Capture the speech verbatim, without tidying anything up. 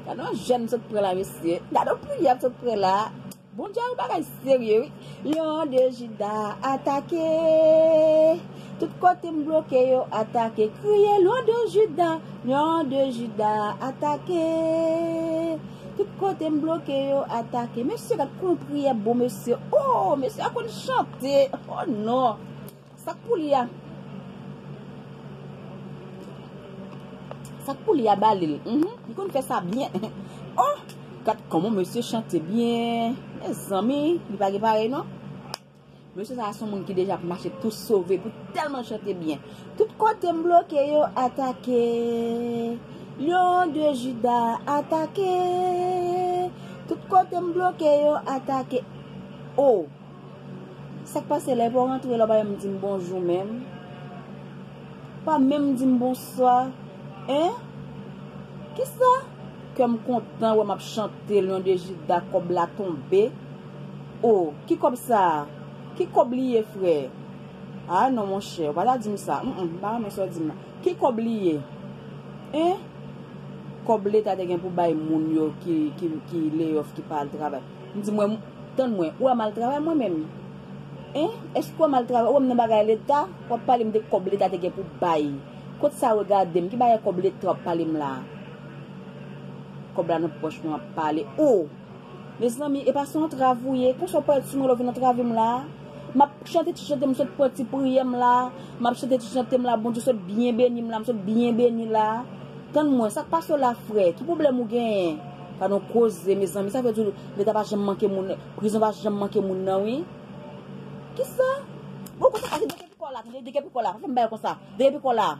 Gade yon jèn sot pran la, mesye. Gade yon priyè sot pran la. Bondye, yon bagay serye, wi. Lyon de Juda atake. Tout kote m bloke yo atake. Kriye Lyon de Juda. Lyon de Juda atake. Tout kote m bloke yo atake. Mesye, gad kon priyè bon, mesye. Oh, mesye a konn chante. Oh non. Sak pou li a? Sak pou li a, ba li l. Mhm. Li konn fè sa byen. Oh, gad kòman mesye chante byen. Mezanmi, li pa gen parèy non. Mesye sa a se yon moun ki deja ap mache tou sove pou tèlman chante byen. Tout kote m bloke yo atake. Lyon de Juda atake. Tout kote m bloke yo atake. Oh. Sa k pase la, epi w rantre la, w pa menm di m bonjou menm. Pa menm di m bonswa. Hein? Kisa? Kè m kontan wè m ap chante Lyon de Juda, kòb la tonbe. Oh, ki kòb sa a? Ki kòb li ye, frè? Ah non, monchè, w pa ta di m sa. Mm, mm, m pa renmen sa w di m nan. Ki kòb li ye? Hein? Kòb leta te gen pou bay moun yo ki, ki, ki lay off, ki pa al travay. M di mwen, tann mwen, ou wè m al travay mwen menm? Hein? Èske ou wè m al travay? Ou wè m nan bagay leta? W ap pale m de kòb leta te gen pou bay. Kot sa regade m? Ki bagay kòb leta w ap pale m la? Kòb la nan pòch mwen w ap pale. Oh! Mezanmi, e pa se yon antrav ou ye? Konsa w parèt sou mwen lè w vin antrave m la? M ap chante ti chante m sot pran ti priyè m la. M ap chante ti chante m la. Bondye sot byen beni m la. M sot byen beni la. Tann mwen, sa k pase w la, frè? Ki pwoblèm ou genyen? Gad yon koze, mezanmi. Sa vle di leta pa janm manke moun, prizon pa janm manke moun nan, wi. Kisa? Bon, konsa, gade, dege pi kò la, tande, dege pi kò la. Pa fè m bagay konsa. Dege pi kò la.